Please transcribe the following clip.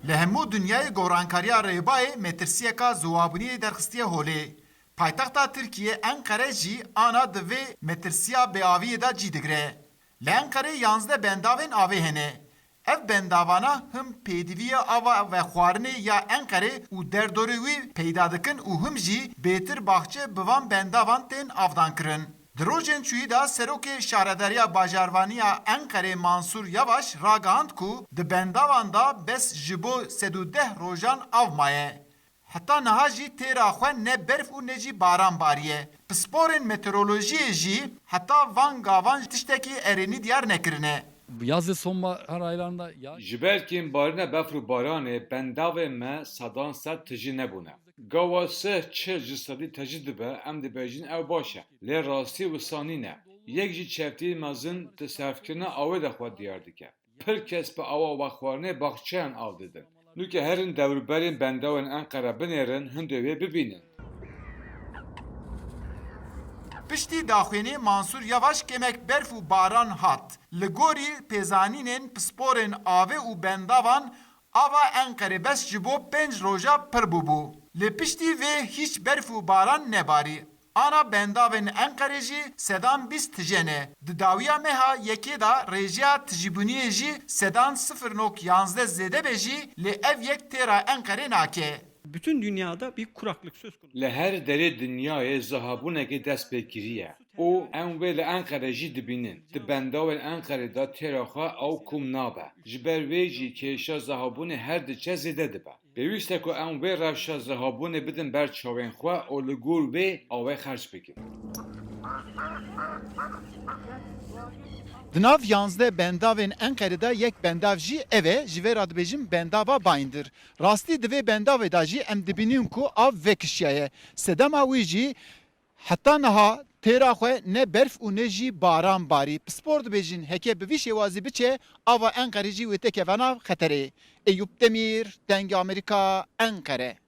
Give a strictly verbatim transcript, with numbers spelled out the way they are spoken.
Li hemû dinyayê gorankariya rêbayê metirsiyeka ziwabûniyê derxistiye holê. Paytexta Tirkiyê Enqere jî ana di vê metirsiya bêaviyê de cî digire. Li Enqerê yanzdeh bendavên avê hene. Ev bendavana him pêdiviya ava vexwarinê ya Enqerê û derdorê wî peyda dikin û him jî bêtir baxçe bi van bendavan tên avdankirin. Di rojên çûyî de Serokê Şaredariya Bajarvaniya Enqerê Mansûr Yavaş ragihand ku di bendavan de bes ji bo sed û deh rojan av maye. Heta niha jî têra xwe ne berf û ne jî baran bariye. Pisporên meteorolojiyê jî heta van gavan tiştekî erênî diyar nekirine. Yazı sonbahar aylarında yağış Ji ber kêmbarîna befr û baranê bendavên me sedan sed tijî nebûne. Gawa sih çil ji sedî tijî dibe, em dibêjin ew baş e. Lê rastî wisa nîne. Yek jî çeftî mezin di serfkirina awê de xwe diyar dike. Pir kes bi awa vexwarinê baxçeyan av didin. Nûke herin dewrberên bendawên Enqere binêrin, hindê wê bibînin. Piştî daxuyaniyê Mansûr Yavaş kêmek berf û baran hat. Li gorî pêzanînên pisporên avê û bendavan, ava Enqerê bes ji bo pênc roja pir bûbû. Lê piştî vê hîç berf û baran nebarî. Ana bendavên Enqerê jî sedan bîst tije ne. Di dawiya meha yekê de rêjeya tijîbûniyê jî sedan sifir nok yanzdeh zêde be jî, lê ev yek têra Enqerê nake. Bütün dünyada bir kuraklık söz konusu. Li her derê dinyayê zihabûnekê dest pê kiriye û em wê li Enqere jî dibînin. Di bendawên Enqerê de têra xwe ew kom nabe. Ji ber wê jî kêşa zihabûnê her diçe zêde dibe. Pêwîst e ku em wê rewşa zihabûnê bidin ber çavên xwe û li gor wê awê xerc bikin. Di nav yanzdeh bendavên Enqerê de yek bendav jî ev e, ji vê re dibêjin bendava Bayındır. Rastî di vê bendavê de jî em dibînin ku av vekişiyaye. Sedema wî jî heta niha têra xwe ne berf û ne jî baran barî. Pispor dibêjin heke bi vî şêwazî biçe, ava Enqerê jî wê têkeve nav xeterê. Eyûp Demîr, Dengê Amerîka, Enqere.